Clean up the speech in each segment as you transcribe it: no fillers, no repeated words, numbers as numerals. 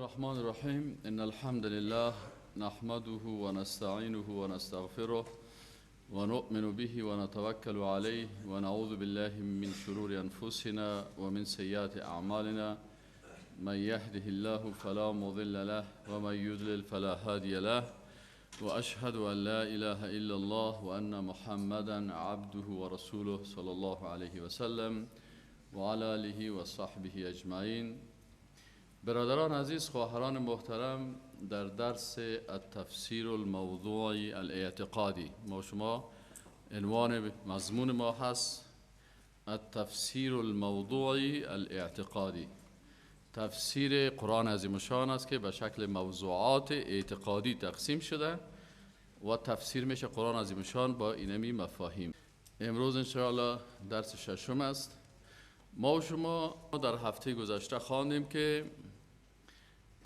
الرحمن الرحیم. ان الحمد لله نحمده ونستعینه ونستغفره ونؤمن به ونتوکل علیه ونعوذ بالله من شرور انفسنا ومن سیئات اعمالنا. من يهده الله فلا مضل له ومن يضلل فلا هادي له، واشهد ان لا اله الا الله وان محمدا عبده ورسوله صلى الله عليه وسلم وعلى آله وصحبه اجمعین. برادران عزیز، خواهران محترم، در درس التفسیر الموضوعی الاعتقادی ما شما عنوان مضمون ما هست التفسیر الموضوعی الاعتقادی. تفسیر قرآن عظیم الشان است که به شکل موضوعات اعتقادی تقسیم شده و تفسیر میشه قرآن عظیم الشان با اینمی مفاهیم. امروز انشاءالله درس ششم است. ما و شما در هفته گذشته خواندیم که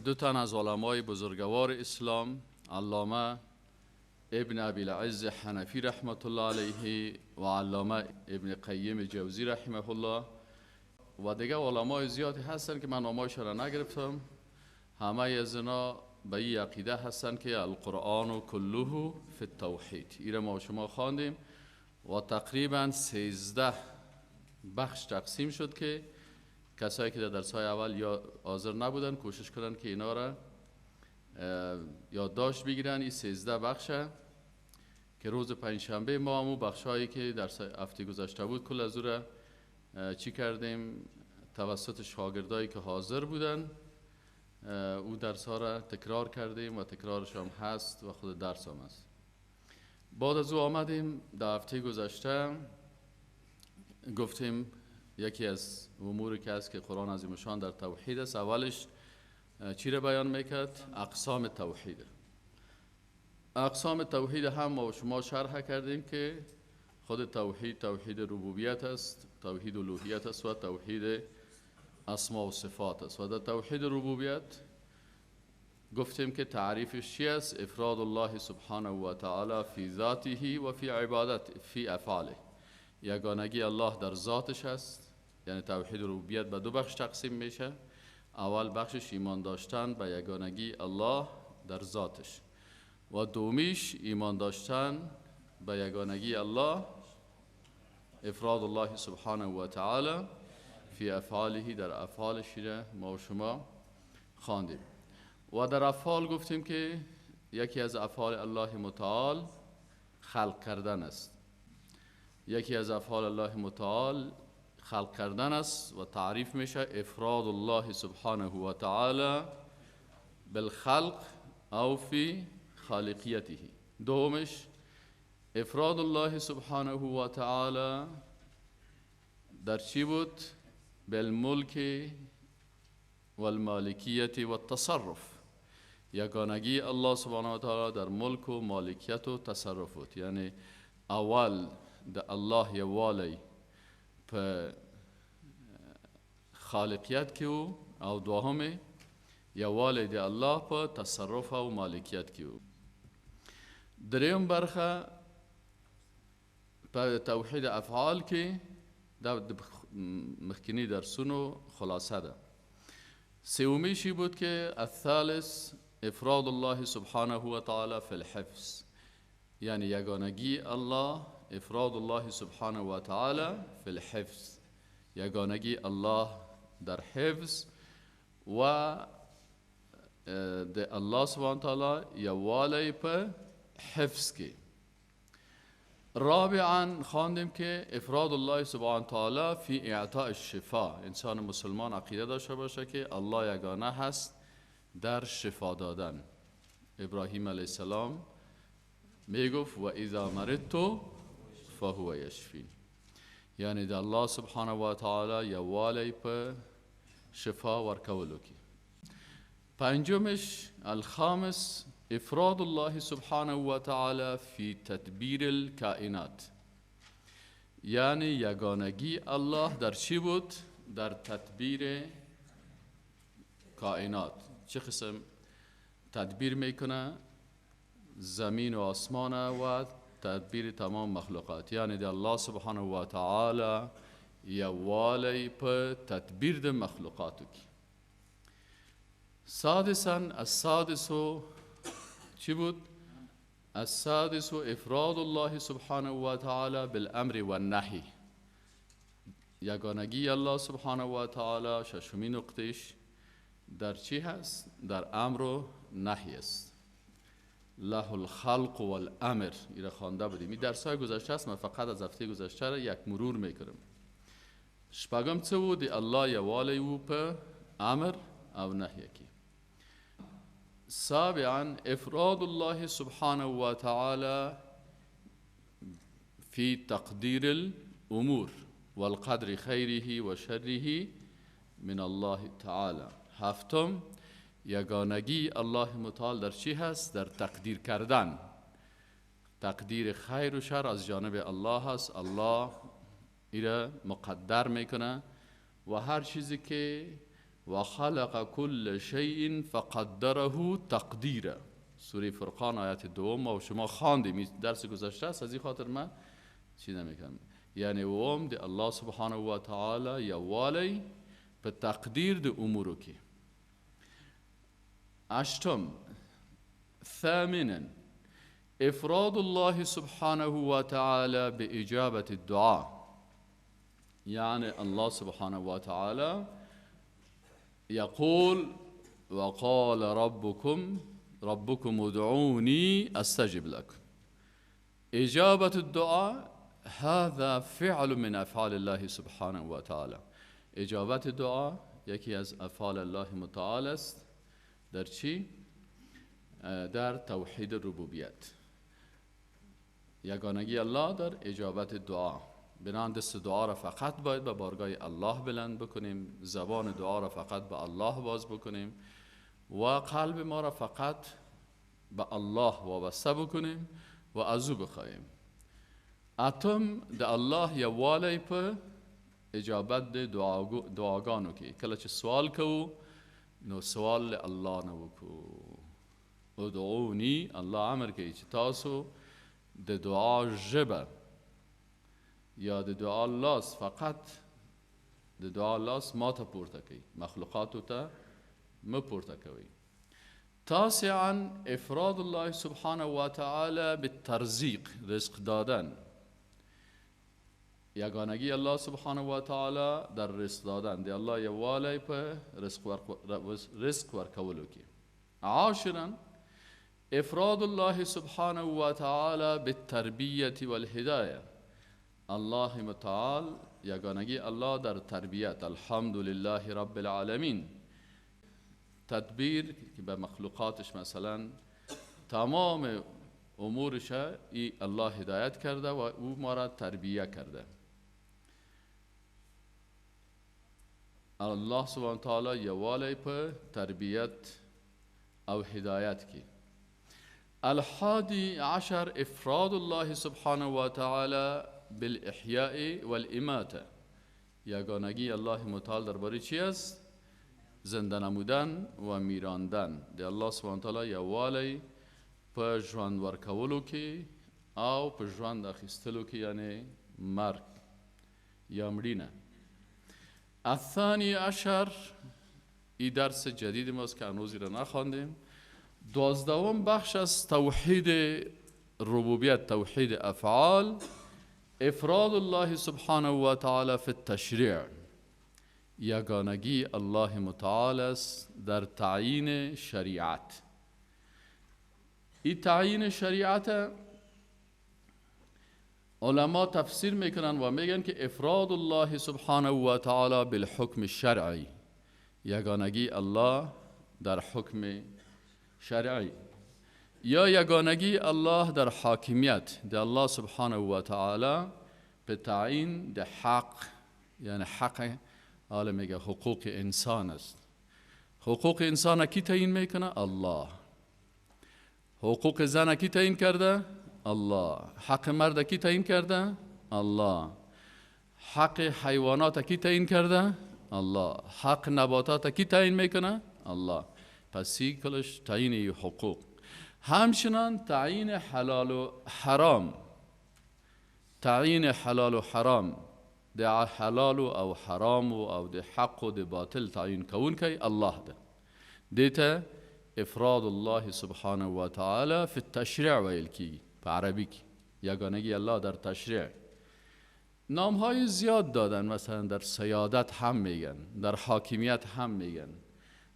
دو تن از علمای بزرگوار اسلام، علامه ابن ابی العز حنفی رحمت الله علیه و علامه ابن قیم جوزی رحمه الله و دیگه علمای زیادی هستن که من نامایشان را نگرفتم، همه از اینا به این عقیده هستن که القرآن کله فی التوحید. ایره ما شما خواندیم و تقریبا 13 بخش تقسیم شد که کسایی که در درس‌های اول یا حاضر نبودن کوشش کنن که اینا را یادداشت بگیرن. این 13 بخشه که روز پنجشنبه ما همون بخش‌هایی که در هفته گذشته بود کل از او را چی کردیم، توسط شاگردایی که حاضر بودن او درس ها را تکرار کردیم و تکرارش هم هست و خود درس هم هست. بعد از او آمدیم در هفته گذشته گفتیم یکی از اموری که هست که قرآن عظیم الشان در توحید است، اولش چی را بیان میکرد؟ اقسام توحید. اقسام توحید هم ما و شما شرح کردیم که خود توحید توحید ربوبیت است، توحید الوهیت است و توحید اسما و صفات است. و در توحید ربوبیت گفتیم که تعریفش چی است؟ افراد الله سبحانه و تعالی فی ذاته و فی عبادت فی افعاله. یگانگی الله در ذاتش است، یعنی توحید ربوبیت به دو بخش تقسیم میشه. اول بخشش ایمان داشتن به یگانگی الله در ذاتش و دومیش ایمان داشتن به یگانگی الله، افراد الله سبحانه و تعالی فی افعاله، در افعالش ما و شما خواندیم. و در افعال گفتیم که یکی از افعال الله متعال خلق کردن است. یکی از افعال الله متعال خلق کردن است و تعریف میشه افراد الله سبحانه و تعالی بالخلق او فی خالقیته. دومش افراد الله سبحانه و تعالی در چی بود؟ بالملک والمالکیت والتصرف. یگانگی الله سبحانه و تعالی در ملک و مالکیت و تصرف بود. یعنی اول د الله یوالی په خالقیت کې او دوهم یوالی د الله په تصرف او مالکیت کې. دریم برخه په توحید افعال کې دا د مخکنی درسونو خلاصه ده. سومی شی بود که الثالث افراد الله سبحانه و تعالی فی الحفظ، یعنی یگانگی الله، افراد الله سبحانه و تعالی فی الحفظ، یگانگی الله در حفظ و د الله سبحانه تعالی یوالی په حفظ کې. رابعا خواندیم که افراد الله سبحانه تعالی فی اعطاء الشفا. انسان مسلمان عقیده داشته باشه که الله یگانه هست در شفا دادن. ابراهیم علیه السلام میگفت و اذا مرضت فهو یشفین، یعنی د الله سبحانه و تعالی یوالی په شفا ورکولو کې. پنجمش الخامس افراد الله سبحانه و تعالی فی تدبیر الکائنات، یعنی یگانگی الله در چی بود؟ در تدبیر کائنات. چه قسم تدبیر میکنه؟ زمین و آسمان و تدبیر تمام مخلوقات. یعنی د الله سبحانه و تعالی یوالی په تدبیر د مخلوقاتو کې. سادسا، السادس چی بود؟ السادس افراد الله سبحانه و تعالی بالامر والنهی. یگانگی الله سبحانه و تعالی ششمین نقطهش در چی هست؟ در امر و نهی است. له الخلق والامر، این را خوانده بودیم. این درس های گذشته است، من فقط از هفته گذشته را یک مرور میکنم. شپږم څه وو؟ د الله یووالی وو په امر او نهی کې. سابعا افراد الله سبحانه وتعالى في تقدير الأمور والقدر خيره وشره من الله تعالی. هفتم یگانگی الله متعال در چی هست؟ در تقدیر کردن. تقدیر خیر و شر از جانب الله هست. الله ایره مقدر میکنه و هر چیزی که و خلق کل شیء فقدره تقدیره. سوره فرقان آیت دوم و شما خواندیم، درس گذشته است، از این خاطر من چی نمیکنم. یعنی اوم د الله سبحانه و تعالی یوالی په تقدیر د امورو کې. هشتم، ثامنا افراد الله سبحانه وتعالى بإجابة الدعاء. يعني الله سبحانه وتعالى يقول وقال ربكم ادعوني استجب لكم. إجابة الدعاء هذا فعل من افعال الله سبحانه وتعالى. اجابت دعا یکی از افعال الله متعال است. در چی؟ در توحید ربوبیت. یگانگی الله در اجابت دعا. بنان دست دعا را فقط باید به بارگاه الله بلند بکنیم، زبان دعا را فقط به الله باز بکنیم و قلب ما را فقط به الله وابسته بکنیم و از او بخواهیم. اتم د الله یووالی په اجابت د دعاګانو کې. کله چې سوال کوو نو سوال له الله نه وکړو. ادعوني، الله امر کوي چې تاسو د دعا ژبه یا د دعا لاس، فقط د دعا لاس ما ته پورته کوي، مخلوقاتو ته مه پورته کوئ. تاسعا افراد الله سبحانه وتعالى بالترزیق، رزق دادن. یگانگی الله سبحانه و تعالی در رزق دادن، د الله یووالی په رزق ورکولو کې. عاشرا افراد الله سبحانه وتعالى بالتربیة والهدایه. الله متعال یگانگی الله در تربیت. الحمد لله رب العالمین. تدبیر که به مخلوقاتش مثلا تمام امورش ای الله هدایت کرده و او ما را تربیه کرده. الله سبحانه وتعالی یووالی په تربیت او هدایت کې. الحادي عشر افراد الله سبحانه وتعالى بالاحیاء والاماته. یگانگی الله متعال درباره چی است؟ زنده نمودن و میراندن. د الله سبحانه وتعالی یووالی په ژوند ورکولو کې او په ژوند اخیستلو کې، یعنی مرګ یا مړینه. الثانی عشر، ای درس جدید ماست که هنوز را نخواندیم. 12 بخش از توحید ربوبیت، توحید افعال، افراد الله سبحانه و تعالی فی التشریع. یگانگی الله متعال است در تعیین شریعت. این تعیین شریعت علما تفسیر میکنن و میگن که افراد الله سبحانه و تعالی بالحکم الشرعی، یگانگی الله در حکم شرعی، یا یگانگی الله در حاکمیت، در الله سبحانه و تعالی به تعیین ده حق، یعنی حق، حالا میگه حقوق انسان است. حقوق انسان کی تعیین میکنه؟ الله. حقوق زن کی تعیین کرده؟ الله. حق مرد کی تعیین کرده؟ الله. حق حیوانات کی تعیین کرده؟ الله. حق نباتات کی تعیین میکنه؟ الله. پس کلش تعیین حقوق. همچنان تعیین حلال و حرام، تعیین حلال و حرام، د حلال او حرام او د حق او د باطل تعیین کوونکی الله ده. دې ته افراد الله سبحانه و تعالی فی التشریع ویل کیږي په عربي کې، یگانگی الله در تشریع. نامهای زیاد دادن، مثلا در سیادت هم میگن، در حاکمیت هم میگن.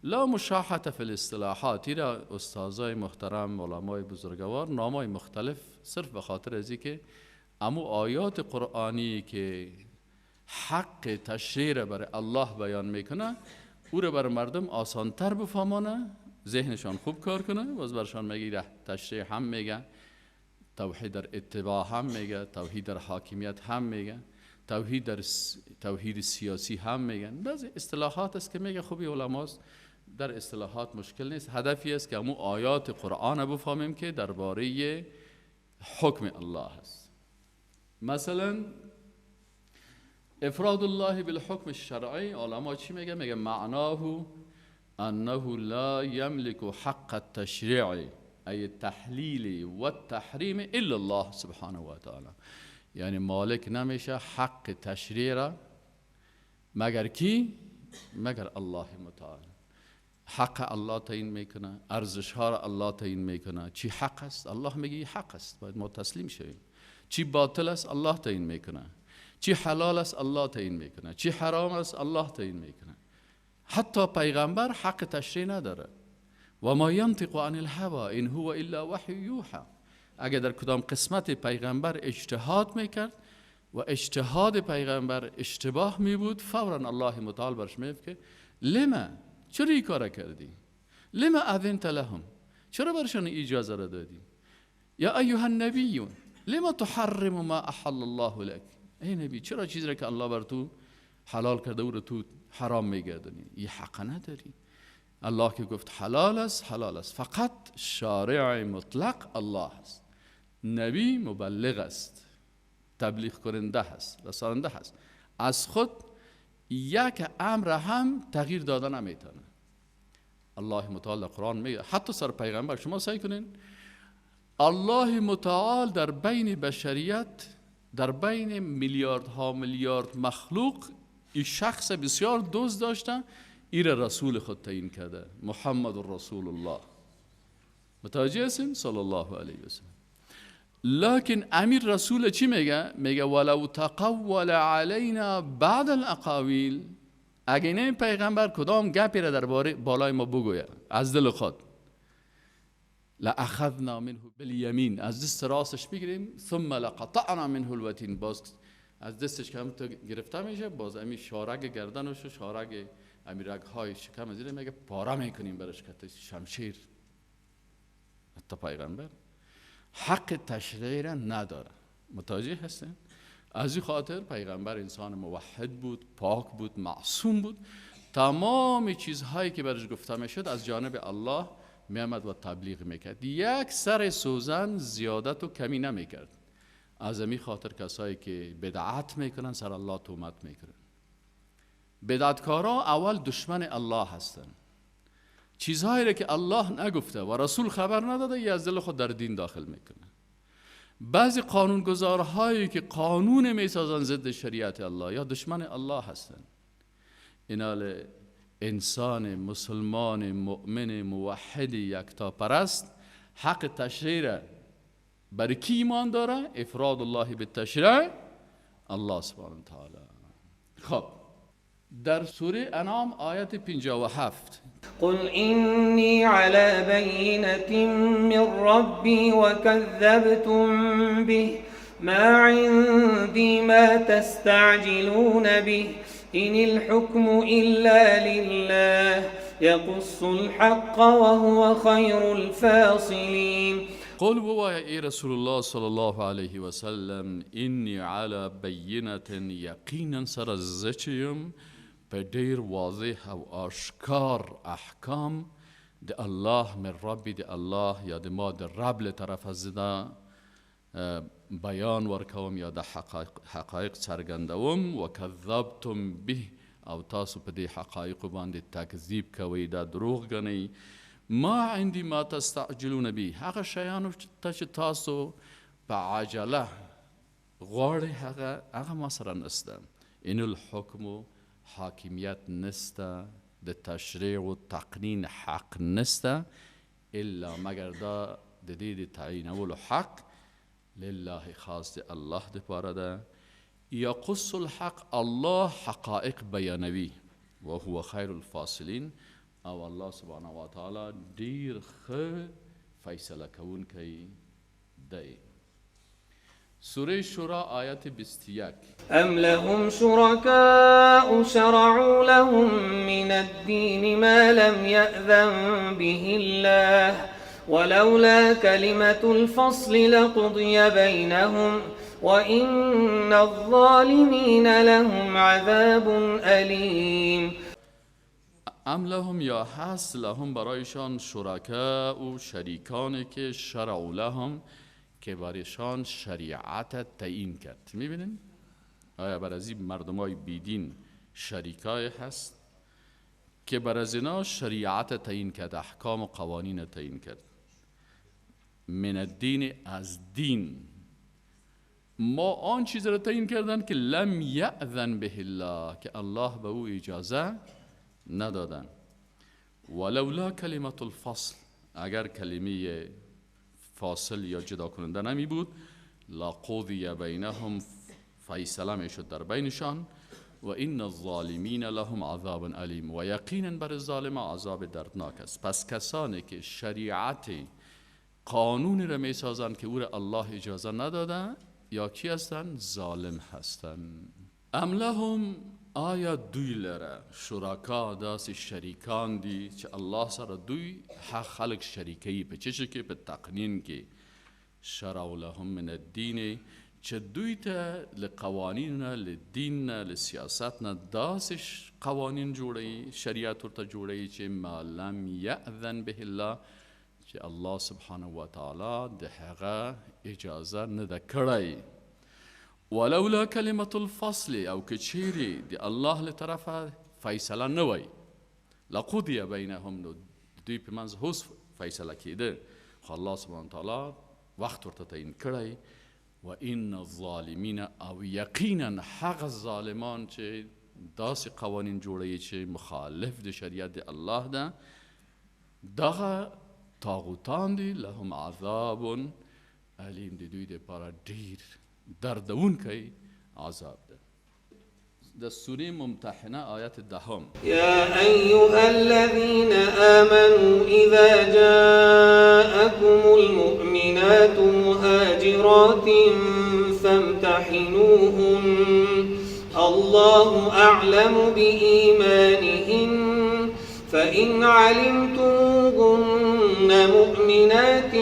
لا مشاحت فی الاصطلاحات. را استادای محترم، علمای بزرگوار نامهای مختلف صرف به خاطر از که امو آیات قرآنی که حق تشریع برای الله بیان میکنه او را برای مردم آسانتر بفهمانه، ذهنشان خوب کار کنه. باز برشان میگه تشریع هم میگه، توحید در اتباع هم میگه، توحید در حاکمیت هم میگه، توحید در توحید سیاسی هم میگن. بعضی اصطلاحات است که میگه خوبی علماست، در اصطلاحات مشکل نیست. هدفی است که امو آیات قرآن بفهمیم که درباره حکم الله است. مثلا افراد الله بالحکم الشرعی، علما چی میگه؟ میگه معناه انه لا یملک حق التشریع ای التحلیل والتحریم الا الله سبحانه و تعالی. یعنی مالک نمیشه حق تشریع را مگر کی؟ مگر الله متعال. حق الله تعیین میکنه، ارزش ها را الله تعیین میکنه. چی حق است؟ الله میگه حق است، باید ما تسلیم شویم. چی باطل است؟ الله تعیین میکنه. چی حلال است؟ الله تعیین میکنه. چی حرام است؟ الله تعیین میکنه. حتی پیغمبر حق تشریع نداره. و ما ینطق عن الهوى ان هو الا وحی یوحى. اگر در کدام قسمت پیغمبر اجتهاد میکرد و اجتهاد پیغمبر اشتباه میبود، فورا الله متعال برش میگفت که لما، چرا این کار کردی؟ لما اذنت لهم، چرا برشان اجازه را دادی؟ یا ایها النبی لما تحرم ما احل الله لك، ای نبی چرا چیزی را که الله بر تو حلال کرده او را تو حرام میگردانی؟ این حق نداری. الله که گفت حلال است، حلال است. فقط شارع مطلق الله است. نبی مبلغ است، تبلیغ کننده است، رساننده است. از خود یک امر هم تغییر داده نمیتونه. الله متعال در قرآن میگه حتی سر پیغمبر، شما سعی کنین الله متعال در بین بشریت، در بین میلیاردها میلیارد مخلوق، این شخص بسیار دوست داشته، ایر رسول خود تعیین کرده، محمد رسول الله. متوجه هستین؟ صلی الله علیه وسلم. لکن امیر رسول چی میگه؟ میگه ولو تقول علینا بعد الاقاویل. اگه این پیغمبر کدام گپی را درباره بالای ما بگوید از دل خود، لاخذنا منه بالیمین، از دست راستش بگیریم، ثم لقطعنا منه الوتین، باز از دستش که هم تو گرفته میشه، باز امی شارگ گردنش و شارگ امی رگهای شکم زیر میگه پاره میکنیم برش که شمشیر. حتی پیغمبر حق تشریع را نداره. متوجه هستین؟ از این خاطر پیغمبر انسان موحد بود، پاک بود، معصوم بود. تمام چیزهایی که برش گفته میشد از جانب الله میامد و تبلیغ میکرد. یک سر سوزن زیادت و کمی نمیکرد. از این خاطر کسایی که بدعت میکنن سر الله تهمت میکنن. بدعتکارا اول دشمن الله هستن. چیزهایی را که الله نگفته و رسول خبر نداده یه از دل خود در دین داخل میکنه. بعضی قانونگذارهایی که قانون میسازن ضد شریعت الله یا دشمن الله هستن. اینال انسان مسلمان مؤمن موحد یکتاپرست حق تشریع برای کی ایمان داره؟ افراد الله بالتشریع، الله سبحانه و تعالی. خب در سوره انعام آیت 57، قل إني على بينة من ربي وكذبتم به ما عندي ما تستعجلون به إن الحكم إلا لله يقص الحق وهو خير الفاصلين. قل ووایه ای رسول الله صلی الله علیه وسلم انی علی بینة، یقینا سره زه چې یم په ډیر واضح او آشکار احکام د الله من ربي، د الله یا د ما د رب له طرفه زه دا بیان ورکوم یا د حقایق څرګندوم. وکذبتم به، او تاسو په دې حقایقو باندې تکذیب کوئ، دا دروغ ګڼئ. ما عندي ما تستعجلون به، هغه شیانو ته چې تاسو په عجله غواړئ هغه ما سره نسته. ان الحکم، حاکمیت نسته د تشریع و تقنین حق نسته الا مگر دا د دې د تعینولو حق لله خاص د الله دپاره ده. یقص الحق، الله حقائق بیانوي، وهو خیر الفاصلین، او الله سبحانه وتعالی ډیر ښه فیصله کوونکی دی. سوره شورا آیت 21. ام لهم شركاء شرعوا لهم من الدين ما لم يأذن به الله ولولا كلمة الفصل لقضي بينهم وإن الظالمين لهم عذاب أليم. ام لهم یا هست لهم برایشان شرکا و شریکانی که شرعوا لهم، که برایشان شریعت تعیین کرد. میبینین؟ آیا بر از این مردمای بیدین شریکای هست که بر از اینا شریعت تعیین کرد، احکام و قوانین تعیین کرد؟ من الدین، از دین ما آن چیز را تعیین کردن که لم یأذن به الله، که الله به او اجازه ندادن. ولولا کلمة الفصل، اگر کلمه فاصل یا جدا کننده نمی بود، لقضی بینهم، فیصله می شد در بینشان. و این الظالمین لهم عذاب علیم، و یقینا بر ظالم عذاب دردناک است. پس کسانی که شریعت قانونی را می سازند که او را الله اجازه نداده، یا کی هستند؟ ظالم هستند. ام لهم، آیا دوی لره شرکا داسې شریکان دي چې الله سره دوی حق خلق شریکوي په څه شي کې؟ په تقنین کې. شرعوا لهم من الدین، چې دوی ته له قوانین نه، له دین نه، له سیاست نه داسې قوانین جوړوي، شریعت ورته جوړوي چې ما لم یأذن به الله، چې الله سبحانه وتعالی د هغه اجازه نه ده کړی. ولولا کلمة الفصل، او که چیرې د الله له طرفه فیصله نه وای، لقضی بینهم، نو دوی په منځ هوس فیصله کېده، خو الله سبحانه وتعالی وخت ورته تعیین کړی. و ان الظالمین، او یقینا هغه ظالمان چې داسې قوانین جوړوي چې مخالف د شریعت د الله ده، دغه طاغوتان دي، لهم عذاب الیم، د دوی دپاره ډیر دردونکی عذاب ده. د سورې ممتحنه آیت 10. یا ایها الذین آمنوا اذا جاءکم المؤمنات مهاجرات فامتحنوهن الله اعلم بایمانهن فإن علمتموهن مؤمنات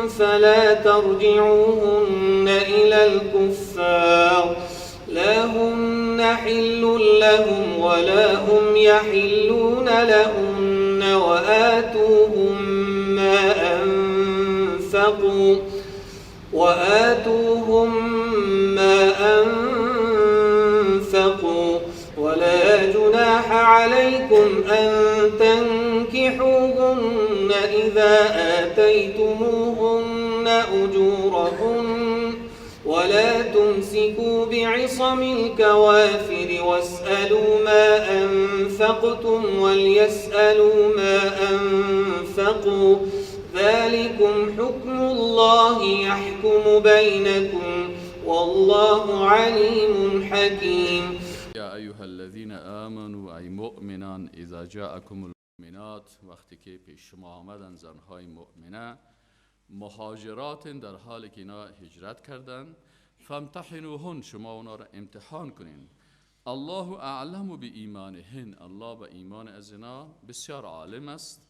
فلا ترجعوهن إلى الكفار لا هن حل لهم ولا هم يحلون لهن وآتوهم ما أنفقوا ولا جناح عليكم أن تنكحوهن إذا آتيتموهن أجورهن ولا تمسكوا بعصم الكوافر واسألوا ما أنفقتم وليسألوا ما أنفقوا ذلكم حكم الله يحكم بينكم والله عليم حكيم. یا ایها الذین آمنوا، ای مؤمنان، اذا جاءکم المؤمنات، وقتی که پیش شما آمدن زنهای مؤمنه، مهاجرات، در حالی که اینا هجرت کردن، فامتحنوهن، شما اونا را امتحان کنین. الله اعلم بایمانهن، الله به ایمان از اینا بسیار عالم است.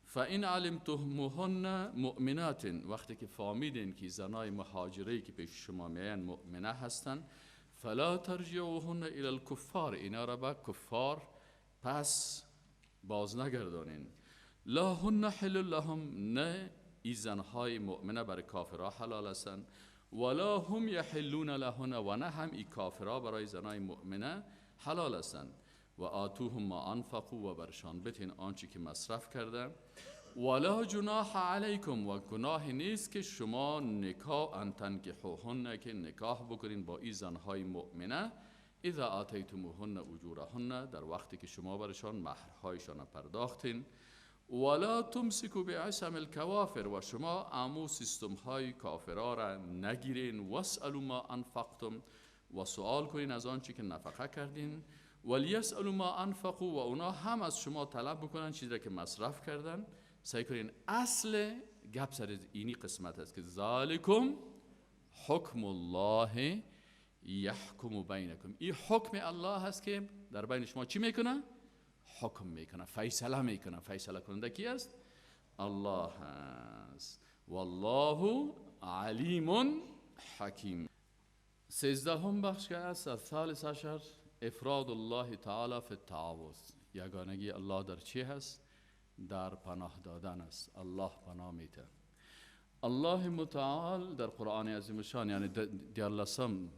فإن علمتموهن مؤمنات، وقتی که فهمیدین که زنای مهاجره که پیش شما میان مؤمنه هستن، فلا ترجعوهن الى الكفار، اینا را به کفار پس باز نگردانین. لا هن حل لهم، نه ای زنهای مؤمنه برای کافرها حلال هستند، ولا هم یحلون لهن، و نه هم ای کافرها برای زنای مؤمنه حلال هستند. و آتوهم ما انفقوا، و برشان بتین آنچه که مصرف کرده. ولا جناح علیکم، و گناه نیست که شما نکاح ان تنکحوهن، که نکاح بکنین با ای زنهای مؤمنه، اذا آتیتموهن اجورهن، در وقتی که شما برشان مهرهایشان پرداختین. ولا تمسکوا بعصم الکوافر، و شما امو سیستم های کافرها را نگیرین. واسألوا ما انفقتم، و سوال کنین از آنچه که نفقه کردین. ولیسألوا ما انفقوا، و اونا هم از شما طلب بکنن چیزی را که مصرف کردن. سعی کنین اصل گپ سر اینی قسمت است که ذالکم حکم الله یحکم بینکم. این حکم الله هست که در بین شما چی میکنه؟ حکم میکنه، فیصله میکنه. فیصله کننده کی است؟ الله است. والله علیم حکیم. 13 بخش که است الثالث عشر، افراد الله تعالی فی التعاوذ. یگانگی الله در چی هست؟ در پناه دادن است. الله پناه میده. الله متعال در قرآن عظیم شان، یعنی دیارلسم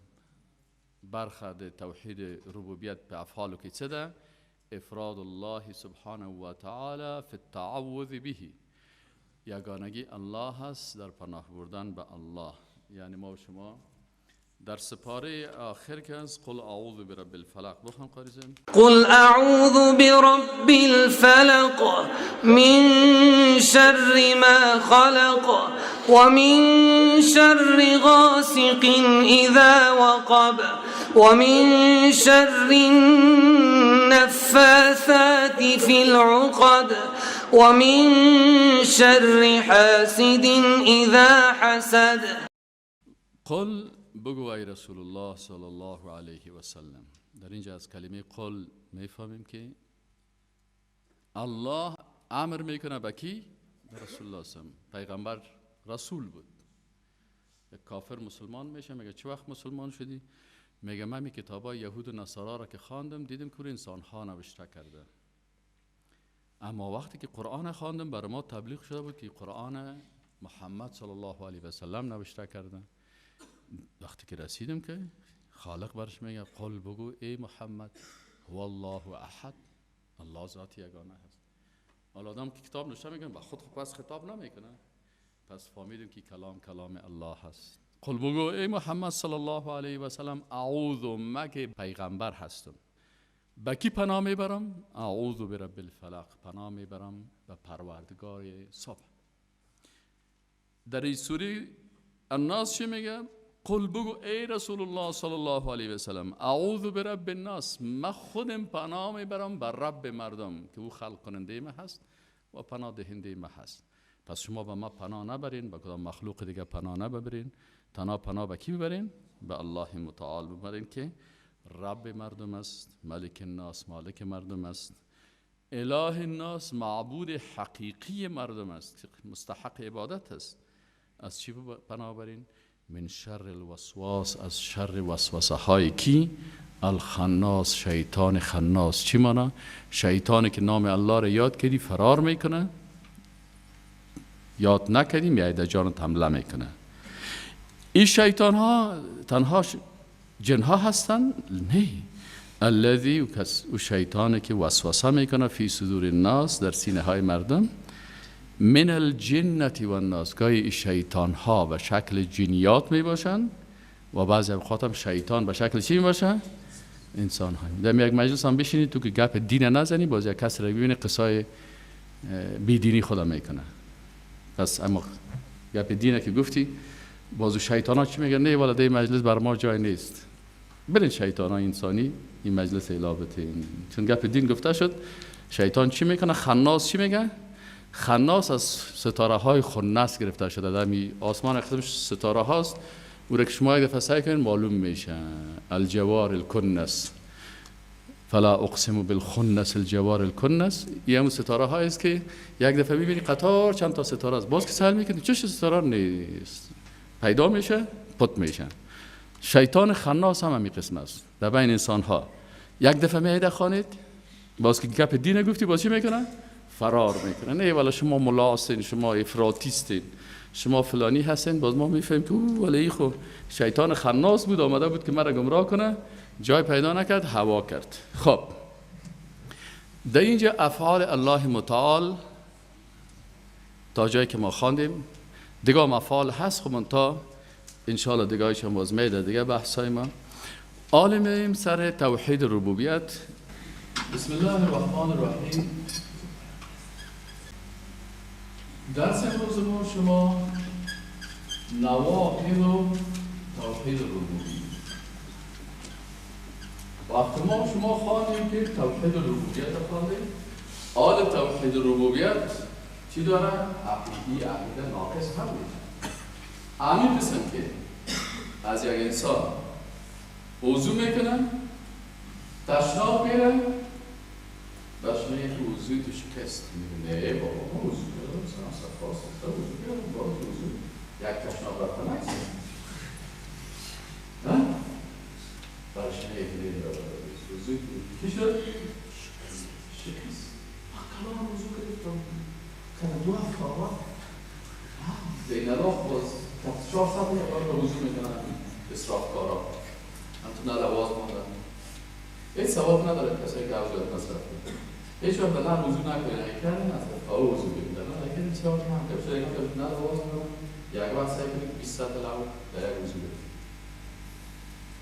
برخه د توحید ربوبیت به افعالو کې څه ده؟ افراد الله سبحانه و تعالی فی التعوذ به. یگانگی الله هست در پناه بردن به الله. یعنی ما و شما در سپاره آخر که از قل اعوذ برب الفلق بخوان قاری زن. قل اعوذ برب الفلق من شر ما خلق ومن شر غاسق اذا وقب ومن شر النفاثات في العقد ومن شر حاسد اذا حسد. قل بگو ای رسول الله صلی الله علیه و سلم. در اینجا از کلمه قل میفهمیم که الله امر میکنه به کی؟ به رسول الله صلی الله علیه و سلم. پیغمبر رسول بود. یک کافر مسلمان میشه، میگه چه وقت مسلمان شدی؟ میگه من می کتابای یهود و نصارا را که خواندم دیدم که انسان ها نوشته کرده، اما وقتی که قرآن خواندم برای ما تبلیغ شده بود که قرآن محمد صلی الله علیه و سلم نوشته کرده. وقتی که رسیدم که خالق برش میگه قل بگو ای محمد هو الله احد، الله ذات یگانه هست. حالا آدم که کتاب نوشته میگه با خود پس خطاب نمیکنه، پس فهمیدیم که کلام کلام الله هست. قل بگو ای محمد صلی الله علیه و سلم اعوذ، مگه پیغمبر هستم، به کی پناه میبرم؟ اعوذ برب الفلق، پناه میبرم به پروردگار صبح. در این سوره الناس چی میگه؟ قل بگو ای رسول الله صلی الله علیه و سلم اعوذ برب الناس، من خودم پناه میبرم بر رب مردم که او خلق کننده ما هست و پناه دهنده ما هست. پس شما به ما پناه نبرین، به کدام مخلوق دیگه پناه نبرین، تنها پناه به کی ببرین؟ به الله متعال ببرین که رب مردم است، ملک الناس مالک مردم است، اله الناس معبود حقیقی مردم است، مستحق عبادت است. از چی پناه برین؟ من شر الوسواس، از شر وسوسه های کی؟ الخناس، شیطان خناس. چی مانا؟ شیطانی که نام الله را یاد کردی فرار میکنه، یاد نکردی میای در جانت حمله میکنه. این شیطان ها تنها جن ها هستن؟ نه. الذی، او شیطانی که وسوسه میکنه فی صدور الناس، در سینه های مردم، من الجنة والناس. گاهی این شیطان ها به شکل جنیات می باشن و بعضی اوقات هم شیطان به شکل چی می باشن؟ انسان ها. در یک مجلس هم بشینی تو که گپ دین نزنی، باز یک کس را ببینی قصای بیدینی خدا میکنه. پس اما گپ دینه که گفتی، بازو شیطان ها چی میگن؟ نه والا در مجلس بر ما جای نیست، برین شیطان ها انسانی این مجلس اعلا بتین. چون گپ دین گفته شد، شیطان چی میکنه؟ خناس چی میگه؟ خناس از ستاره های خنس گرفته شده، در می آسمان قسم ستاره هاست، او را که شما یک دفعه سعی کنین معلوم میشه. الجوار الکنس، فلا اقسم بالخنس الجوار الکنس، این همون ستاره های است که یک دفعه میبینی قطار چند تا ستاره است، باز که سهل میکنی چش ستاره نیست، پیدا میشه پت میشه. شیطان خناس هم همین قسم است در بین انسان ها. یک دفعه میایده خانید، باز که گپ دین گفتی، باز چی میکنه؟ فرار میکنه. نه والا شما ملا هستین، شما افراطیستین، شما فلانی هستین. باز ما میفهمیم که او ولی خو شیطان خناس بود، آمده بود که مرا گمراه کنه، جای پیدا نکرد، هوا کرد. خب در اینجا افعال الله متعال تا جایی که ما خواندیم، دیگه هم افعال هست، خب من تا انشاءالله دیگه هایش هم باز میده دیگه بحث های ما. عالمیم سر توحید ربوبیت. بسم الله الرحمن الرحیم. درس امروز ما شما نواقض توحید ربوبیت. وقتی ما شما خواندیم که توحید ربوبیت خواندیم، آل توحید ربوبیت چی داره؟ عقیده ناقص هم میشه. همین قسم که از یک انسان وضو میکنن، تشناب میرن، باش میگه که وضوی تو شکست. میگه نه بابا، ما وضو کردم، مثلا صفا سفته وضو کردم، باز وضو یک تشناب رفته نیست. نه؟ باش میگه که نه وضوی تو چی شد؟ شکست. کلام وضو کردم کردم 2 هفته آقا بین راه باز 400 یک وضو میکنن اسراف کارا، هم تو نلواز ماندن. هیچ ثواب نداره کسایی که عوض مصرف کنن. هیچ وقت نه وضو نکنن، اگه کردن از تا وضو بگیرن. نه اگه این ثواب هم که شده، اینا نه لواز ماندن. یک وقت سعی کنید 20 سطل لو در یک وضو بگیرید.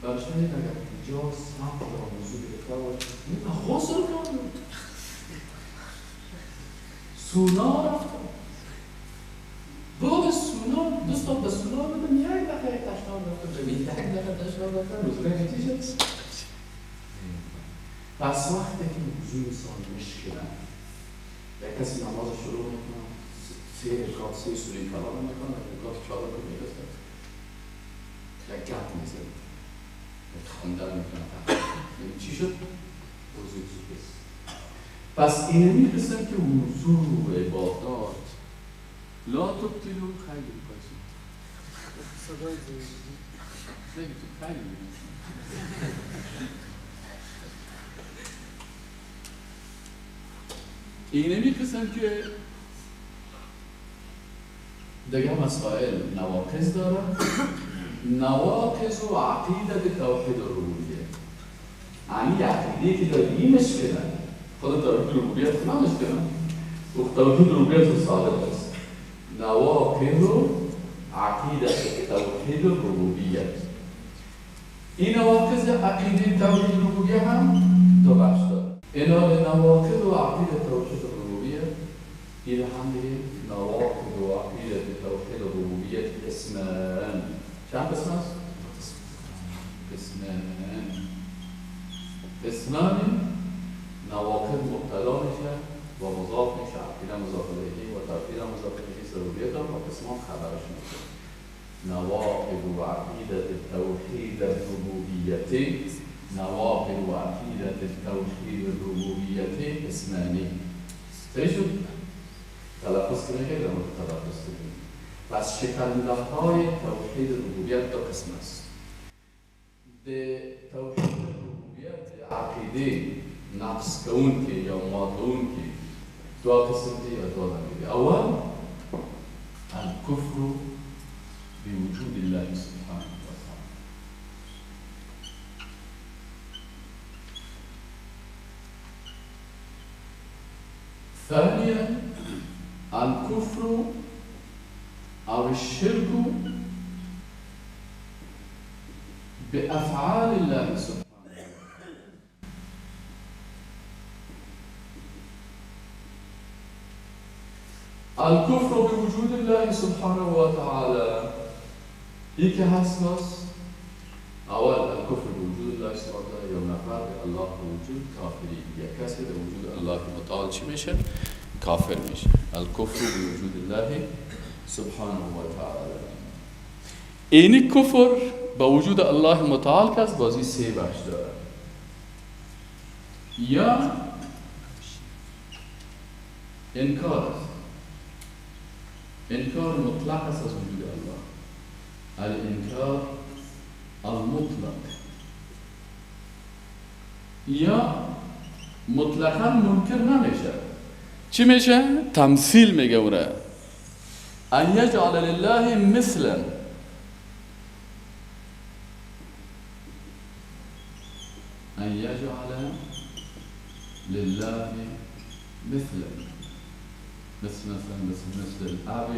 برش میگه اگر 50 سطل وضو گرفته باشه، این غسل کردم. سونا رفتم. بعد سونا دوستان به سونا بدم، یک دفعه تشناب رفتم، یک دفعه تشناب رفتم، روزگاه چی شد؟ پس وقتی که وضوی انسان مشکله، یک کسی نماز شروع میکنه، 3 رکعت 3 سوره کلام میکنه، یک رکعت 4 رکعت میرسه، یک گپ میزنه، یک خواندن میکنه، چی شد؟ وضوی شکست. پس اینمی قسم که وضو و عبادات لا تبطلوا خیلی باشید. نگی تو خیلی باشید. اینمی قسم که دیگه مسائل نواقض داره. نواقض و عقیده توحید الربوبیه. یعنی عقیده که داری مشکله، خود توحید الربوبیت نه مشکله، و توحید الربوبیت ثابت است. نواقض عقیده توحید الربوبیت. این نواقض عقیده توحید الربوبیه هم دو بخش داره. اینا نواقض و عقیده توحید الربوبیه، این هم دیگه نواقض و عقیده توحید الربوبیت قسمان. چند قسم است؟ قسمان. قسمان نواقض مبتلا میشه و مضاف میشه، عقیده مضاف الیه و توحید مضاف الیه ضروریت و قسمان خبرش میشه. نواقض و عقیده توحید الربوبیت، نواقض و عقیده توحید الربوبیت قسمانی. صحیح شد؟ تلفظ که نکردم، تلفظ کنیم. پس شکننده های توحید ربوبیت دو قسم است. ده توحید ربوبیت عقیده نقص کون که یا ماتون که دو قسم دی یا دو نمیده. اول الکفر بوجود الله سبحانه و تعالی. ثانيا الكفر أو الشرك بأفعال الله سبحانه. الكفر بوجود الله سبحانه وتعالى إيك هسنس. أول الكفر بوجود الله سبحانه وتعالى يوم نفر الله وجود كافري، يا كسر وجود الله متعال چی میشه؟ کافر میشه. الكفر بوجود الله سبحانه وتعالى. اینی کفر با وجود الله متعال کس بازی سه بخش داره. یا انکار است، انکار مطلق است از وجود الله، الانکار المطلق، یا مطلقا منکر نمیشه. چی میشه؟ تمثیل میگه اوره، ان یجعل لله مثلا. ان یجعل لله مثلا، مثل مثلا مثل الاب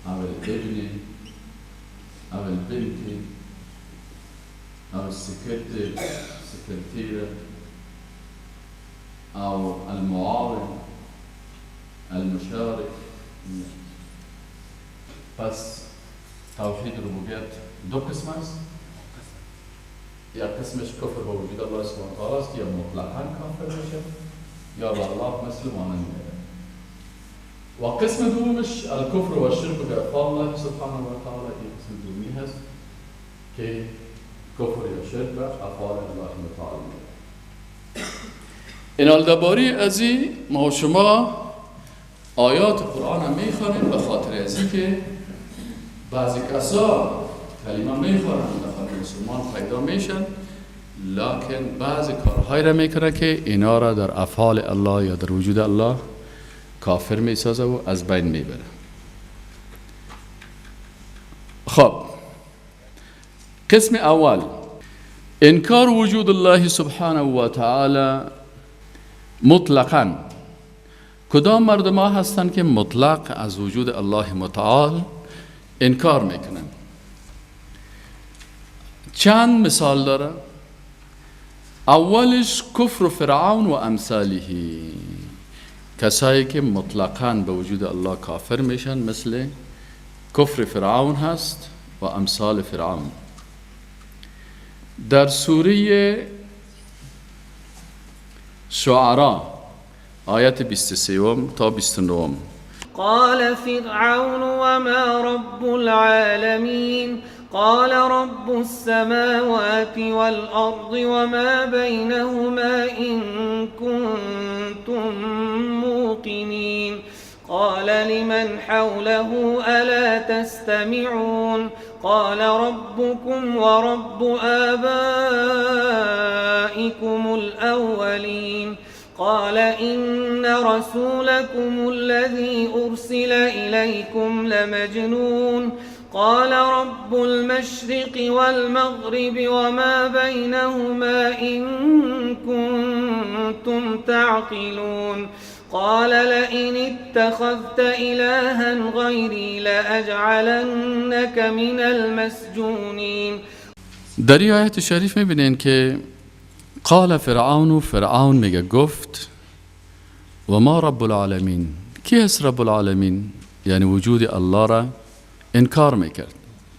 او الابن او البنت أو السكرتير سكرتيرة أو المعاون المشارك. پس توحید ربوبیت دو قسم است. یا قسمش کفر با وجود الله سبحانه و تعالی است، یا مطلقا کافر میشه یا به الله مثل مانند میره. و قسم دومش الکفر و الشرک به افعال الله سبحانه و تعالی. این قسم دومی هست که کفر یا شرک به افعال الله متعال میره. این درباره ازی ما و شما آیات قرآن هم میخوانیم به خاطر ازی که بعضی کسا کلمه میخوانن، داخل مسلمان پیدا میشن، لکن بعضی کارهایی را میکنه که اینا را در افعال الله یا در وجود الله کافر میسازه و از بین میبره. خب، قسم اول انکار وجود الله سبحانه و تعالی مطلقا. کدام مردم ها هستند که مطلق از وجود الله متعال انکار میکنن؟ چند مثال داره. اولش کفر فرعون و امثاله، کسایی که مطلقاً به وجود الله کافر میشن، مثل کفر فرعون هست و امثال فرعون. در سوره شعراء آیت 23 تا 29: قال فرعون وما رب العالمين قال رب السماوات والأرض وما بينهما إن كنتم موقنين قال لمن حوله ألا تستمعون قال ربكم ورب آبائكم الأولين قال إن رسولكم الذي أرسل إليكم لمجنون قال رب المشرق والمغرب وما بينهما إن كنتم تعقلون قال لئن اتخذت إلها غيري لأجعلنك من المسجونين. در این آیت شریف میبینین که قال فرعون و فرعون میگه گفت و ما رب العالمین. کی است رب العالمین؟ یعنی وجود الله را انکار میکرد.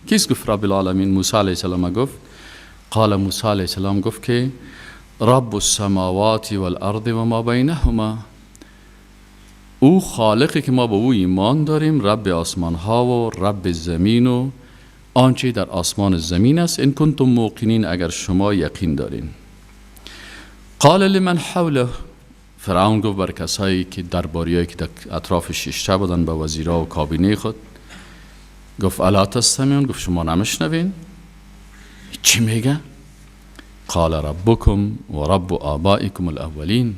کیست گفت رب العالمین؟ موسی علیه السلام گفت. قال موسی علیه السلام گفت که رب السماوات والارض و ما بینهما، او خالقی که ما به او ایمان داریم، رب آسمان ها و رب زمین و آنچه در آسمان زمین است. ان کنتم موقنین، اگر شما یقین دارین. قال لمن حوله، فرعون گفت بر کسایی که درباریایی که در اطراف شیشته بودن، به وزیرا و کابینه خود گفت الا تستمعون، گفت شما نمیشنوین چی میگه؟ قال ربکم و رب آبائکم الاولین.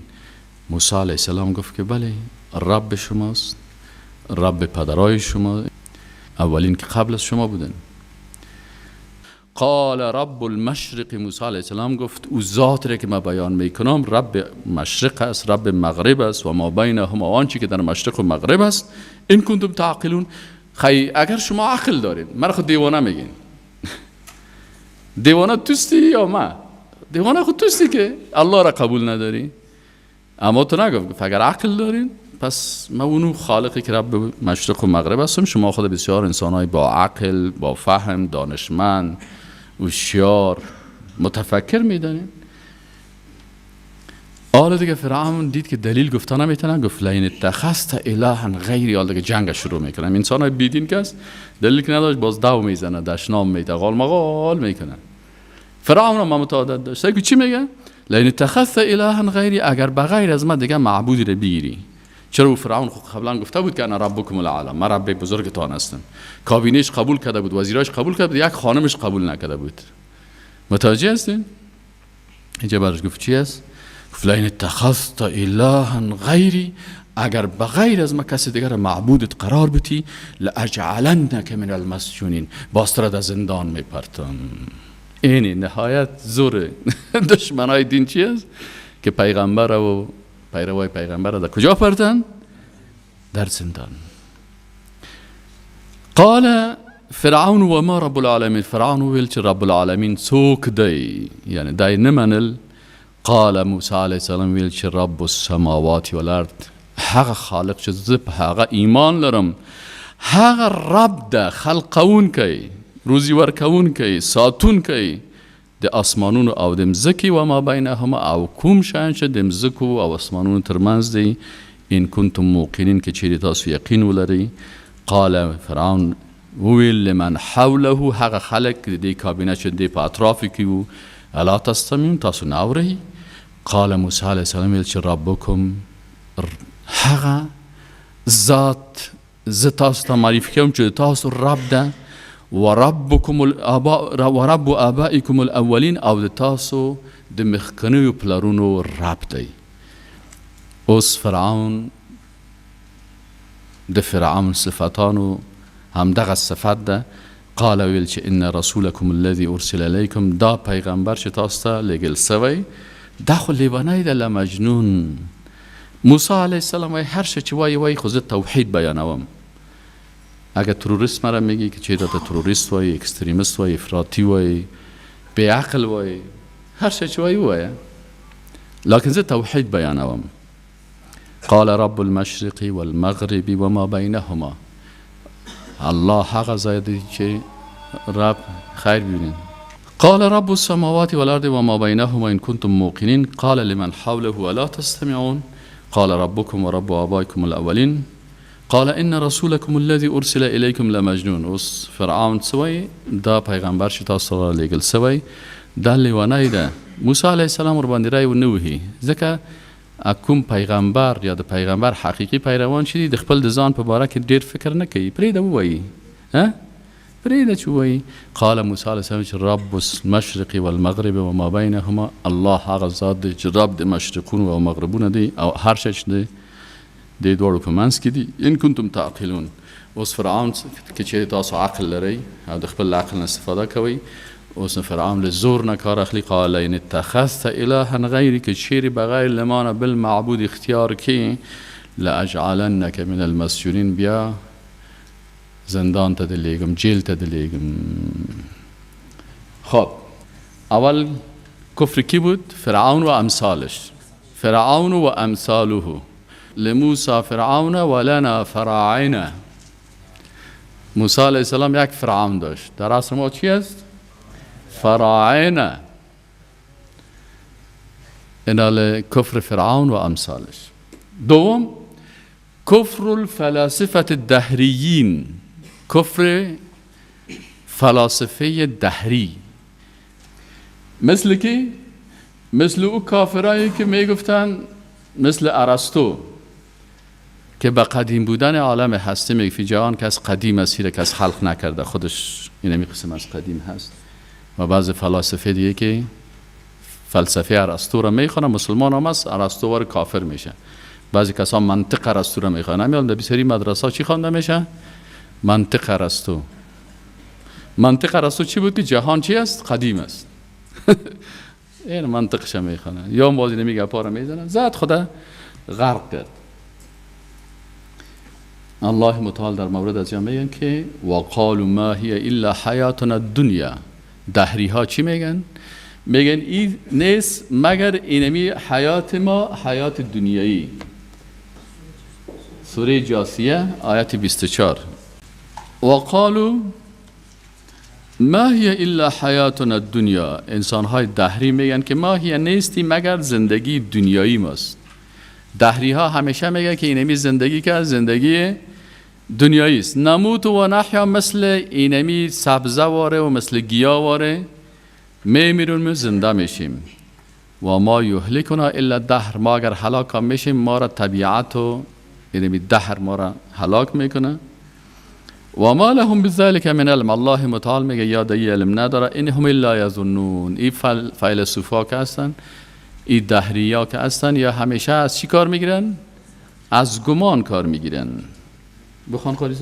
موسی علیه السلام گفت که بله، رب شماست، رب پدرای شما اولین که قبل از شما بودن. قال رب المشرق، موسی علیه السلام گفت او ذات را که من بیان میکنم رب مشرق است، رب مغرب است و ما بینهما، آنچه که در مشرق و مغرب است. ان کنتم تعقلون، خی اگر شما عقل دارین، من خود دیوانه میگین. دیوانه توستی یا ما؟ دیوانه خود توستی که الله را قبول نداری. اما تو نگفت اگر عقل دارین پس ما اونو خالقی که رب مشرق و مغرب هستم. شما خود بسیار انسانهای با عقل، با فهم، دانشمند، هوشیار، متفکر میدانین. حالا دیگه فرعون دید که دلیل گفته نمیتونن، گفت لئن اتخذت الها غیری. حالا دیگه جنگ شروع میکنم. انسان های بیدین که است دلیل که نداشت باز دو میزنه، دشنام میده، غال مغال میکنه. فرعون هم متعادت داشت که چی میگه؟ لئن اتخذت الها غیری، اگر بغیر از من دیگه معبودی رو بگیری. چرا؟ او فرعون خب قبلا گفته بود که انا ربکم الاعلی، من رب بزرگتان هستم. کابینهش قبول کرده بود، وزیراش قبول کرده بود، یک خانمش قبول نکرده بود. متوجه هستین؟ اینجا براش گفت چی است؟ گفت لئن اتخذت الها غیری، اگر بغیر از ما کسی دیگر معبودت قرار بدی، لاجعلنک من المسجونین، باز تو را در زندان میپرتم. اینی نهایت زور دشمنای دین چی است؟ که پیغمبر و پیروای پیغمبر را در کجا پرتن؟ در زندان. قال فرعون وما رب العالمین. فرعون وویل چې رب العالمین څوک دی، یعنی دا یې نه منل. قال موسی علیه السلام ویل چې رب السماوات والارض، هغه خالق چې زه په هغه ایمان لرم، هغه رب ده، خلقونکی، روزي ورکوونکی، ساتونکی د آسمانونو او د مځکې، و ما بینهما، او کوم شیان چې د مځکو او آسمانونو ترمنځ دی، ان کنتم موقنین، که چیرې تاسو یقین ولرئ. قال فرعون وویل لمن حوله، هغه خلک د دې کابینه چې د دې په اطرافو کې وو، الا تستمعون، تاسو نه اورئ؟ قال موسی علیه السلام ویل چې ربکم، هغه ذات زه تاسو ته معرفي کوم چې تاسو رب ده، وربکم الاباء ورب آبائکم الاولین، او د تاسو د مخکنیو پلرونو رب دی. اوس فرعون د فرعون صفتانو همدغه صفت ده. قال ویل چې ان رسولکم الذي ارسل الیکم، دا پیغمبر چې تاسو ته لېږل سوی دا خو لیونی ده، لمجنون. موسی علیه السلام وایي هر څه چې وایي وایي، خو زه توحید بیانوم. اگر تروریست مرا میگی که چه راته تروریست وایي، اکستریمست وایي، افراطی وایي، بې عقل وایي، هر څه چې وایي ووایه، لکن زه توحید بیانوم. قال رب المشرق والمغرب وما بینهما، الله هغه ځای دی چې رب خیر ببینید. قال رب السماوات والارض وما بینهما ان کنتم موقنین. قال لمن حوله الا تستمعون. قال ربكم ورب آبائكم الاولین. قال ان رسولكم الذي ارسل الیکم لمجنون. اوس فرعون څه وایي؟ دا پیغمبر چې تاسو را لېږل سوی دا لیونی ده. موسی علیه السلام ورباندې رای ونه وهي، ځکه کوم پیغمبر یا د پیغمبر حقیقي پیروان چې دي د خپل د ځان په باره کې ډېر فکر نه کوي، پرېږده ووایي، پرېږده چې ووایي. قال موسی علیه السلام چې رب المشرق والمغرب وما بینهما، الله هغه ذات دی چې رب د مشرقونو او مغربونو دی او هر شی چې دی د دواړو په منځ کې دي. ان کنتم تعقلون. اوس فرعون که چېرې تاسو عقل لرئ او د خپل عقل نه استفاده کوئ، اوس فرعون له زور نه کار اخلي. قال ان اتخذت الها غیري، که چېرې بغیر له ما نه بل معبود اختیار کې، لاجعلنک من المسجونین، بیا زندان ته دې لېږم، جیل ته دې لېږم. خب اول کفر کی بود؟ فرعون و امثالش. فرعون و امثاله، لموسی فرعون ولنا فراعنه. موسی علیه السلام یک فرعون داشت، در عصر ما چی است؟ فراعنه. اینال کفر فرعون و امثالش. دوم کفر الفلاسفة الدهریین، کفر فلاسفه دهری. مثل کی؟ مثل او کافرایی که میگفتن، مثل ارسطو که به قدیم بودن عالم هستی میگفت جهان که از قدیم است، که از خلق نکرده، خودش اینمی قسم از قدیم هست. و بعض فلاسفه دیگه که فلسفه ارسطو را میخوانن، مسلمان هم هست، ارسطو وار کافر میشه. بعضی کسان منطق ارسطو را میخوانن، میان در بسیاری مدرسه چی خوانده میشه؟ منطق ارسطو. منطق ارسطو چی بود؟ که جهان چی است؟ قدیم است. این منطقش میخوانن، یا بازی نمیگه پا را میزنن، زد خدا غرق کرد. الله متعال در مورد از میگن که وقالوا ما هي الا حیاتنا الدنیا. دهری ها چی میگن؟ میگن این نیست مگر اینمی حیات ما، حیات دنیایی. سوره جاسیه آیت 24. وقالوا ما هي الا حیاتنا الدنیا. انسان های دهری میگن که ما هی نیستی مگر زندگی دنیایی ماست. دهری ها همیشه میگن که اینمی زندگی که زندگی دنیایی است. نموت و نحیا، مثل اینمی سبزه واره و مثل گیا واره میمیرون و زنده میشیم. و ما یهلکنا الا الدهر، ما اگر هلاک هم میشیم ما را طبیعت و اینمی دهر ما را هلاک میکنه. و ما لهم بذلك من علم. الله متعال میگه یا دی علم نداره. انهم الا یظنون. این فیلسوفا که هستن، این دهریا که هستن، یا همیشه از چی کار میگیرن؟ از گمان کار میگیرن. بخوان قاری.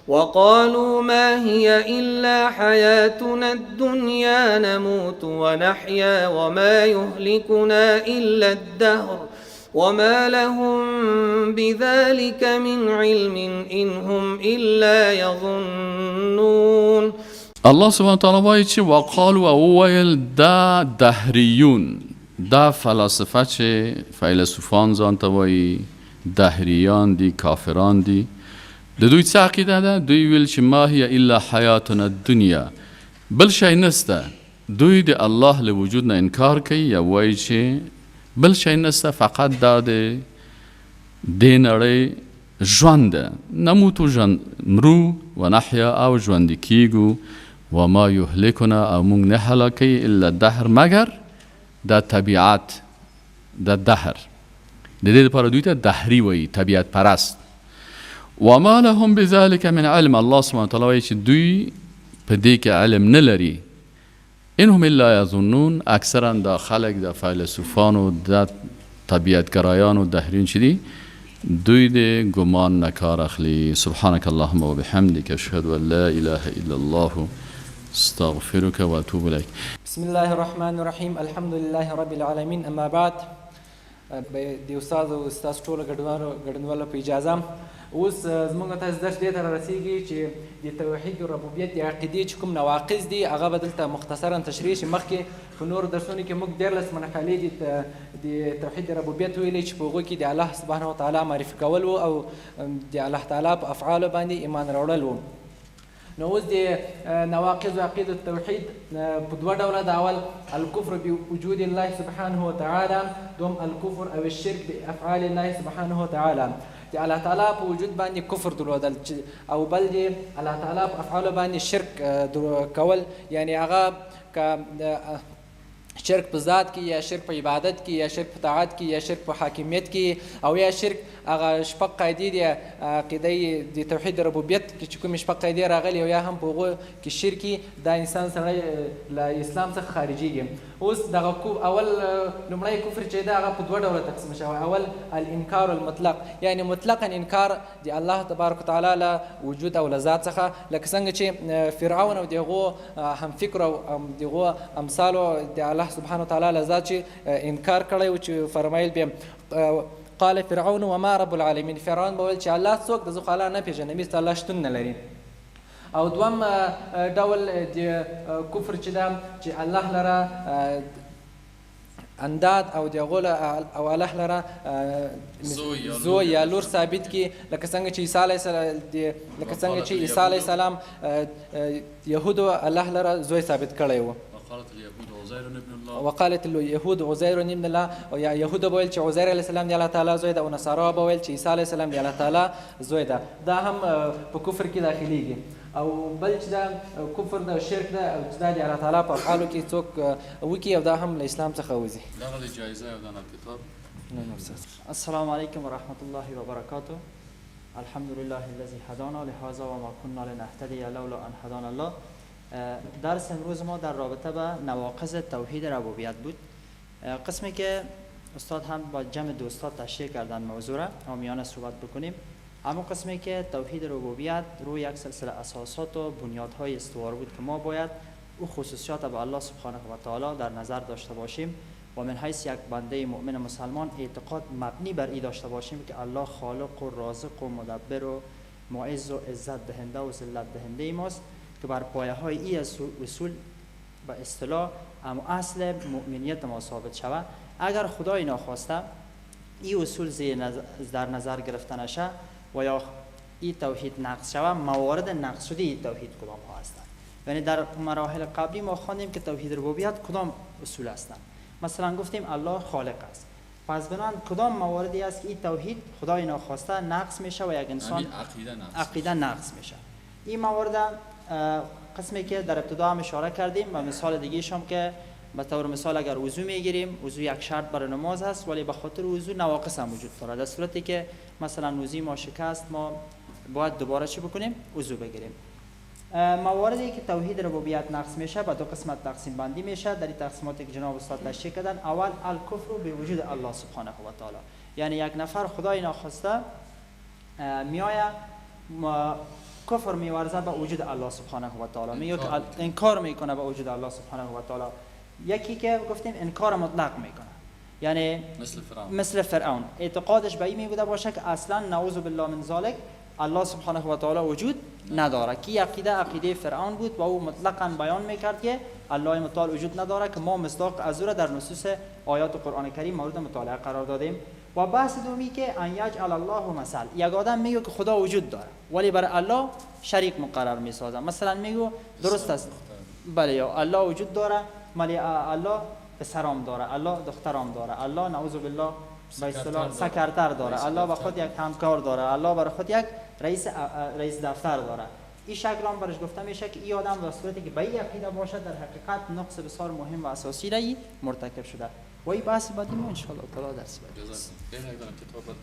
وقالوا ما هي إلا حياتنا الدنيا نموت ونحيا وما يهلكنا إلا الدهر وما لهم بذلك من علم إن هم إلا يظنون. الله سبحانه وتعالی وایي چې وقالو او وویل دا دهریون، دا فلاسفه چې فیلسوفان ځان ته وایي، دهریان دي، کافران دي، د دوی څه عقیده ده؟ دوی ویل چې ما هي الا حیاتنا الدنیا، بل شی نسته. دوی د الله له وجود نه انکار کوي یا وایي چې بل شی نسته، فقط دا د دې نړۍ ژوند ده، نموتو ژوند مرو و نحیا او ژوندي کیږو، وما یهلکنا او موږ نه هلاکوي الا دهر، مګر دا طبیعت، دا دهر. د دې لپاره دوی ته دهري وایي، طبیعت پرست. وما لهم بذلك من علم، الله سبحانه وتعالی وایي چې دوی په دې کې علم نه لري. انهم الا یظنون، اکثرا دا خلک، دا فیلسوفانو، دا طبیعتګرایانو، دهریون چې دي، دوی د ګمان نه کار اخلي. سبحانك اللهم وبحمدك اشهد ان لا اله الا الله استغفرك واتوب الیک. بسم الله الرحمن الرحیم، الحمد لله رب العالمین، اما بعد. د استاد او استاد ټولو ګډونوالو په اجازه اوس زموږ تاسو درس دې ته رارسیږي چې د توحید او ربوبیت د عقیدې چې کوم نواقض دي هغه به دلته مختصرا تشریح شي. مخکې په نورو درسونو کې موږ 13 مرحلې د توحید ربوبیت ویلې چې په هغو کې د الله سبحانه وتعالی معرفي کول وو او د الله تعالی په افعالو باندې ایمان راوړل وو. نو اوس د نواقض عقیده التوحید په دوه ډوله ده. اول الکفر بوجود الله سبحانه وتعالی، دوم الکفر او الشرک بافعال الله سبحانه وتعالی. د الله تعالی په وجود باندې کفر درلودل او بل د الله تعالی په افعالو باندې شرک کول، یعنی هغه که شرک په ذات کې یا شرک په عبادت کې یا شرک په طاعت کې یا شرک په حاکمیت کې او یا شرک هغه شپږ قاعدې دي عقیده د توحید ربوبیت کې چې کومې شپږ قاعدې راغلي او یا هم په هغو کې شرکي، دا انسان سړی له اسلام څخه خارجیږي. اوس دغه اول لومړی کفر چې ده هغه په دوه ډوله تقسیم شوی. اول الانکار المطلق، یعنی مطلقا انکار د الله تبارک وتعالی له وجود او له ذات څخه، لکه څنګه چې فرعون او د هغو همفکر او د هغو امثالو د الله سبحانه وتعالی له ذات چې انکار کړی و، چې فرمایل به قال فرعون وما رب العالمین. فرعون به ویل چې الله څوک ده، زه خو الله نه پېژنم، هېڅ الله شتون نه لري. او دوم ډول د کفر چې ده چې الله لره انداد او د هغو او الله لره زوی یا لور ثابت کړي، لکه څنګه چې عیسی علیه السلام لکه څنګه چې عیسی علیه السلام یهودو الله لره زوی ثابت کړی و. وقالت اليهود عزير ابن الله، او یا یهود به ویل چې عزیر علیه السلام د الله تعالی زوی ده، او نصارا به ویل چې عیسی علیه السلام د الله تعالی زوی ده. دا هم په کفر کې داخلیږي. او بل چې دا کفر ده شرک ده او چې دا د الله تعالی په افعالو کې څوک وکړي او دا هم له اسلام څخه وځي. دغه د جایزه یو دانه کتاب. السلام علیکم ورحمة الله وبرکاته. الحمد لله الذي هدانا لهذا وما كنا لنهتدي لولا ان هدانا الله. درس امروز ما در رابطه به نواقض توحید ربوبیت بود. قسمی که استاد هم با جمع دوستا تشریح کردن موضوع را عامیانه صحبت بکنیم، اما قسمی که توحید ربوبیت روی یک سلسله اساسات و بنیادهای استوار بود که ما باید او خصوصیات به الله سبحانه و تعالی در نظر داشته باشیم و من حیث یک بنده مؤمن مسلمان اعتقاد مبنی بر ای داشته باشیم که الله خالق و رازق و مدبر و معز و عزت دهنده و ذلت دهنده ماست، که بر پایه های ای اصول به اصطلاح اما اصل مؤمنیت ما ثابت شود. اگر خدای ناخواسته ای اصول در نظر گرفته نشه و یا ای توحید نقض شود، موارد نقض شده ای توحید کدام ها هستند؟ یعنی در مراحل قبلی ما خواندیم که توحید ربوبیت کدام اصول هستند. مثلا گفتیم الله خالق است، پس بنان کدام مواردی است که این توحید خدای ناخواسته نقض میشه و یک انسان عقیده نقض میشه؟ این موارد قسمی که در ابتدا هم اشاره کردیم و مثال دیگه هم که به طور مثال اگر وضو میگیریم، وضو یک شرط برای نماز هست، ولی به خاطر وضو نواقص هم وجود داره. در صورتی که مثلا وضوی ما شکست، ما باید دوباره چی بکنیم؟ وضو بگیریم. مواردی که توحید ربوبیت نقض میشه به دو قسمت تقسیم بندی میشه. در این تقسیماتی که جناب استاد تشریح کردن، اول الکفر به وجود الله سبحانه و تعالی، یعنی یک نفر خدای ناخواسته میآید کفر میورزه به وجود الله سبحانه و تعالی، میگه که انکار میکنه به وجود الله سبحانه و تعالی. یکی که گفتیم انکار مطلق میکنه، یعنی مثل فرعون، مثل فرعون اعتقادش به این میبوده باشه که اصلا نعوذ بالله من ذلک الله سبحانه و تعالی وجود نداره که عقیده عقیده فرعون بود و او مطلقا بیان میکرد که الله متعال وجود نداره که ما مصداق از او را در نصوص آیات قرآن کریم مورد مطالعه قرار دادیم. و بحث دومی که ان یجعل الله مثل، یک آدم میگه که خدا وجود داره ولی برای الله شریک مقرر میسازه. مثلا میگه درست است، بله یا الله وجود داره ولی الله پسرام داره، الله دخترام داره، الله نعوذ بالله به اصطلاح سکرتر داره، الله به خود یک همکار داره، الله برای خود یک رئیس دفتر داره. این شکل هم برش گفته میشه که این آدم در صورتی که به این عقیده باشد در حقیقت نقص بسیار مهم و اساسی را مرتکب شده. و این بحث بعدی ما ان شاء الله تعالی درس بعدی. جزاک.